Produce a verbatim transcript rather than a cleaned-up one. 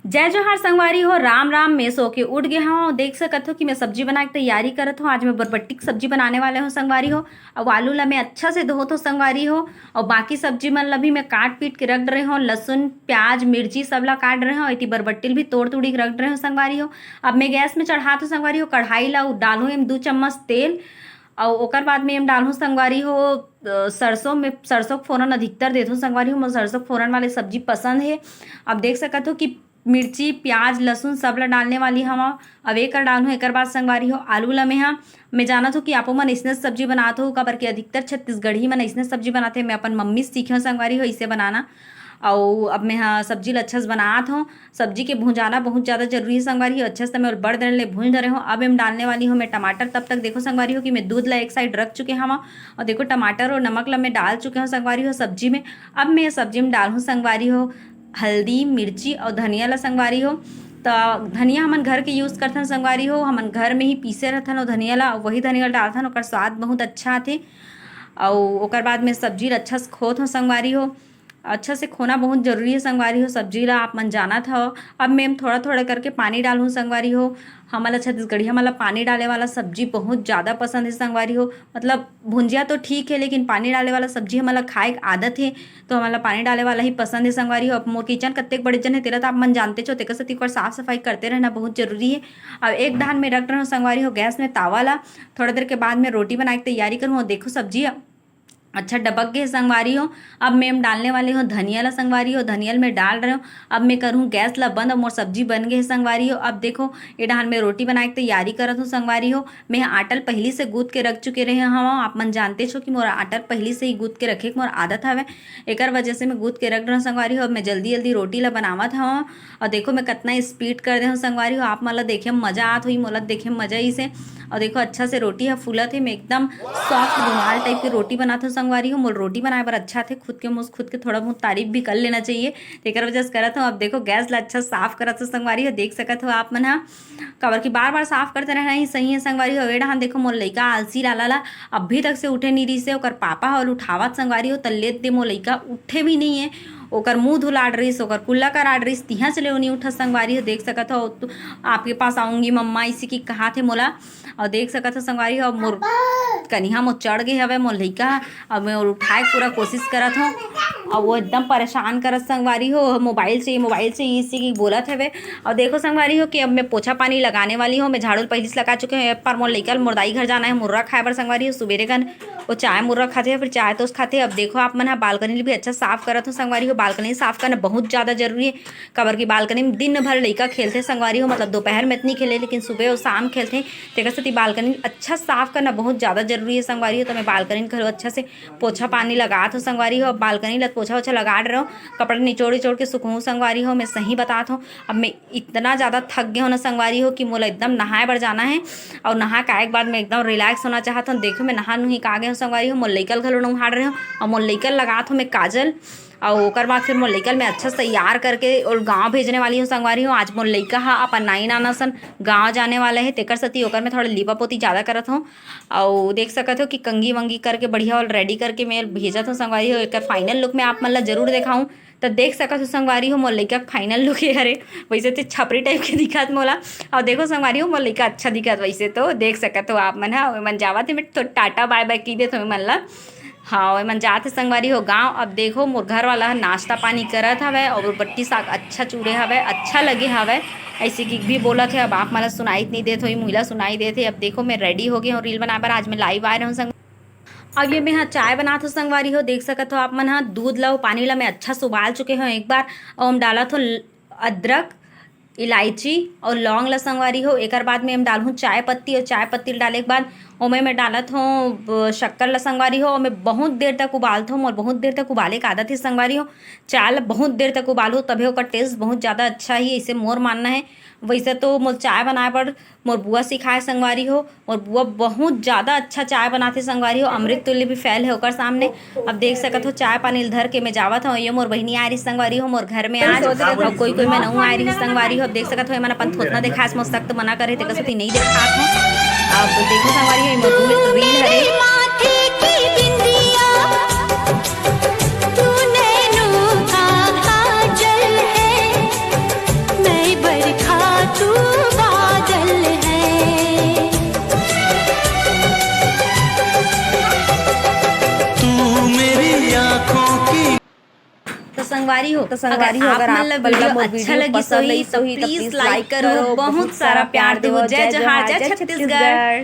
जय जोहार संगवारी हो, राम राम। मैं सो के उठ गे हवं। देख सकत हो कि मैं सब्जी बना के तैयारी करत हूँ। आज मैं बरबट्टी की सब्जी बनाने वाले हूँ संगवारी हो। अब आलू ला मैं अच्छा से धोत हूँ संगवारी हो, और बाकी सब्जी मन ला भी मैं काट पीट के रख रहे हूँ। लहसुन, प्याज, मिर्ची सब ला काट रहे हूँ। इति बरबट्टी ल भी तोड़ तोड़ी के रख रहे हूँ संगवारी हो। अब मैं गैस में चढ़ात हूँ संगवारी हो, कढ़ाई ला डालूँ एम दू चम्मच तेल, और ओकर बाद में एम डालूँ संगवारी हो, अ, सरसों में, सरसों के फोरन अधिकतर देथों संगवारी हो। मोर सरसों के फोरन वाले सब्जी पसंद है। अब देख सकत हो कि मिर्ची, प्याज, लहसुन सब ला डालने वाली हवा। अब एकर डालहूँ, एकर बाद संगवारी हो आलू ला मेहा। मैं जानत हूँ कि आपो मन अइसने सब्जी बनात हो, काबर कि अधिकतर छत्तीसगढ़ी मन अइसने सब्जी बनाथे। मैं अपन मम्मी से सीखे हूँ संगवारी हो इसे बनाना। अउ अब मैं हा सब्जी ला अच्छा से बनात हूँ। सब्जी के भुंजाना बहुत ज़्यादा जरूरी है संगवारी हो। अच्छा से मैं बड़ देर ले भूंज धरे हूँ। अब एम डालने वाली हूँ मैं टमाटर। तब तक देखो संगवारी हो कि मैं दूध ला एक साइड रख चुके हवा, और देखो टमाटर और नमक ला मैं डाल चुके हूँ संगवारी हो सब्जी में। अब मैं सब्जी में डालहूँ संगवारी हो हल्दी, मिर्ची और धनिया ला संगवारी हो। तो धनिया हमन घर के यूज़ करथन संगवारी हो, हमन घर में ही पीसे रहथन और धनिया ला, वही धनिया ला डालथन, ओकर स्वाद बहुत अच्छा आथे। और ओकर बाद में सब्जी ला अच्छा से खोत हो संगवारी हो। अच्छा से खोना बहुत जरूरी है संगवारी हो सब्जी ला, आप मन जानत हव। अब मैं थोड़ा थोड़ा करके पानी डालहूँ संगवारी हो। हमन ला छत्तीसगढ़िया मन ला पानी डाले वाला सब्जी बहुत ज़्यादा पसंद है संगवारी हो। मतलब भुंजिया तो ठीक है, लेकिन पानी डाले वाला सब्जी हमन ला खाए के आदत है, तो हमन ला पानी डाले वाला ही पसंद है संगवारी हो। अब मोर किचन कतेक बड़े जन है, तेला तो आप मन जानते छो, तेकर सेती ओकर साफ सफाई करते रहना बहुत जरूरी है। अब एक धान में रख रहे हो संगवारी हो गैस में तावा ला। थोड़ा देर के बाद में रोटी बनाए के तैयारी करूँ। और देखो सब्जी अच्छा डबक गे संगवारी हो। अब मैं एम डालने वाली हूँ धनिया ला संगवारी हो, धनिया ला मैं डाल रहे हूँ। अब मैं करूँ गैस ला बंद, और मोर सब्जी बन गे संगवारी हो। अब देखो ये डहान मैं रोटी बनाए के तैयारी करत हूँ संगवारी हो। मैं आटा ल पहिली से गूंथ के रख चुके रहे हवं। आप मन जानते छो कि मोर आटा ल पहिली से ही गूंथ के रखे के मोर आदत हवे, एकर वजह से मैं गूंथ के रख रहे संगवारी हो। अब मैं जल्दी जल्दी रोटी ला बनावत हवं। और देखो मैं कितना स्पीड कर दे हूँ संगवारी हो। आप मन ला देखे में मजा आत होही, मोला देखे में मजा इसे। और देखो अच्छा से रोटी ह फूलत हे। मैं एकदम सॉफ्ट रुमाल टाइप के रोटी बनात हूँ संगवारी हो। मोर रोटी बनाए बर अच्छा थे, खुद के मुँह से खुद के थोड़ा बहुत तारीफ भी कर लेना चाहिए, तेकर वजह से करत हूँ। अब देखो गैस ला अच्छा साफ करत हूँ संगवारी हो, देख सकत हो आप मन हा। काबर कि बार बार साफ करते रहना ही सही है संगवारी हो। ए डहान देखो मोर लइका आलसी लाला ला अभी तक से उठे नहीं रहिस हे, ओकर पापा ह ओला उठावत संगवारी हो, त लेत दे मोर लइका उठे भी नहीं है। ओकर मुंह धुलाड़ रहिस, ओकर कुल्ला कराड़ रहिस, तिहा चले ओ नहीं उठत संगवारी हो। देख सकत हो, "तो आपके पास आऊंगी मम्मा," इसी की कहा थे मोला। और देख सकत हो संगवारी हो, मोर कनिहा मोर चढ़ गए हवे मोर लइका ह। अब मैं ओला उठाए के पूरा कोशिश करत हूँ। और वो एकदम परेशान करत संगवारी हो, मोबाइल चाहिए, मोबाइल चाहिए, इसी की बोलत हवे। और देखो संगवारी हो कि अब मैं पोछा पानी लगाने वाली हूँ। मैं झाड़ू पहले से लगा चुके हूँ। एक बार मोर लइका ल मोर दाई घर जाना है मुर्रा खाए बर संगवारी हो। सुबेरे कन वो चाय मुर्रा खाते हैं, फिर चाय तोस खाते हैं। अब देखो आप मन ह बालकनी ल भी अच्छा साफ करत हो संगवारी हो। बालकनी साफ करना बहुत ज़्यादा जरूरी है, काबर कि बालकनी में दिन भर लइका खेलथे संगवारी हो, मतलब दोपहर में इतनी खेले, लेकिन सुबह और शाम खेलथे, तेकर सेती बालकनी अच्छा साफ करना बहुत ज़्यादा जरूरी है संगवारी हो। तो मैं बालकनी घलो अच्छा से पोछा पानी लगात हो संगवारी हो। अब बालकनी ला पोछा ओछा लगा रहे हो, कपड़ा निचोड़ निचोड़ के सुखहूँ संगवारी हो। मैं सही बतात हूँ, अब मैं इतना ज़्यादा थक गए हो ना संगवारी हो कि मोला एकदम नहाए बर जाना है। और नहा के आए के बाद मैं एकदम रिलैक्स होना चाहत हूँ। देखो मैं नहा नुही के आ गए हो संगवारी हो, मोर लइका ल घलो नहाड़ रहे हो और मोर लइका ल लगात हूँ मैं काजल। और ओकर बाद फिर मोर लइका ल मैं अच्छा से तैयार करके और गाँव भेजने वाली हूँ संगवारी हो। आज मोर लइका ह अपन नाई नाना सन गाँव जाने वाला है, तेकर सेती ओकर में थोड़ा लीपा पोती ज़्यादा करत हूँ। और देख सकत हो कि कंघी वंघी करके बढ़िया वाला रेडी करके मैं भेजत हूँ संगवारी हो। एकर फाइनल लुक मैं आप मन ला जरूर देखाऊँ। तो देख सकत हो संगवारी हो, मोर लइका के फाइनल लुक ये हरे। वैसे तो छपरी टाइप के दिखत मोला। और देखो संगवारी हो, मोर लइका अच्छा दिखत, वैसे तो देख सकत हो आप मन हा। ओमन जावत हे, मैं तो टाटा बाय बाय की देत हूँ मन ला। हाँ, ओमन जात हे संगवारी हो गाँव। अब देखो मोर घर वाला ह नाश्ता पानी करत हवय और बट्टी साग अच्छा चूरे हवय, अच्छा लगे हवय। ऐसे कि भी बोलत हे, अब आप मन ला सुनाई नहीं देत होही, मुइला सुनाई देत हे। अब देखो मैं रेडी हो गई हूँ रील बनाए बर। आज मैं लाइव आए रहूँ संग अब ये मैं हा चाय बनात हो संगवारी हो, देख सकत हो आप मन हा। दूध ला, पानी ला मैं अच्छा से उबाल चुके हो एक बार। और हम डालत हो ल-, अदरक, इलायची और लौंग ला संगवारी हो। एकर बाद में हम डालहूँ चाय पत्ती, और चाय पत्ती ला डाले के बाद ओमे मैं डालत हूँ, अ, शक्कर ला संगवारी हो। और मैं बहुत देर तक उबालत हूँ, मोर बहुत देर तक उबाले के आदत है संगवारी हो। चाय ला बहुत देर तक उबालू, तभे ओकर टेस्ट बहुत ज़्यादा अच्छा ही, ऐसे मोर मानना है। वैसे तो मोर चाय बनाए बर मोर बुआ सिखाए संगवारी हो। मोर बुआ बहुत ज़्यादा अच्छा चाय बनाथे संगवारी हो, अमृत तुल्य भी फेल है ओकर सामने। अब देख सकत हो चाय पानी ल धर के मैं जावत हूँ। ये मोर बहिनी आए रही संगवारी हो मोर घर में आज, और कोई कोई मैं नऊ आए रही संगवारी हो। अब देख सकत हो एमन अपन थोतना देखास मोर सख्त मना करे, तेकर सेती नहीं देखात हूँ। अब देखो संगवारी हो, ये मोर रील हरे। माथे की बिंदिया, तू नैनों का काजल है, मैं संगवारी हो, तो संगवारी हो, अगर आप मन ला वीडियो अच्छा लगिस होही तो प्लीज लाइक करो, बहुत सारा प्यार देवो। जय जोहार, जय छत्तीसगढ़।